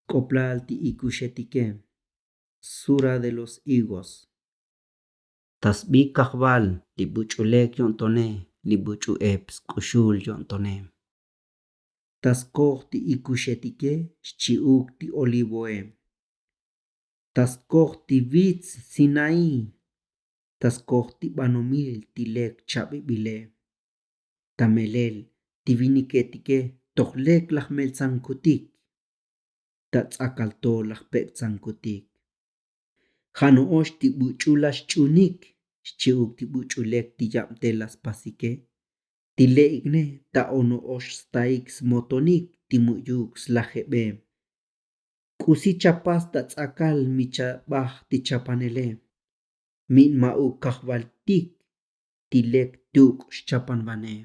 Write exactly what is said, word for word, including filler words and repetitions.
Sk'oplal ti ikuxetike. Sura de los higos. Ta sbi kajval li buch'u lek yo'ntone, li buch'u ep sk'uxul yo'ntone. Ta skoj ti ikuxetike xchi'uk ti olivoe. Ta skoj ti vits sinaí. Ta skoj ti banomil ti lek chabibile. Ta melel ti viniketike toj lek laj meltsankutik. Ta ts'akal to laj pek'tsankutik. Ja' no'ox ti buch'u laj xch'unik xchi'uk ti buch'u lek ti yabtel laj spasike. Ti le'ikne ta ono'ox staik smotonik ti mu'yuk slajebe. K'usi chapas ta ts'akal mi chabaj ti chapanele. Mi'n ma'uk kajvaltik ti lek tuk' xchapanvane.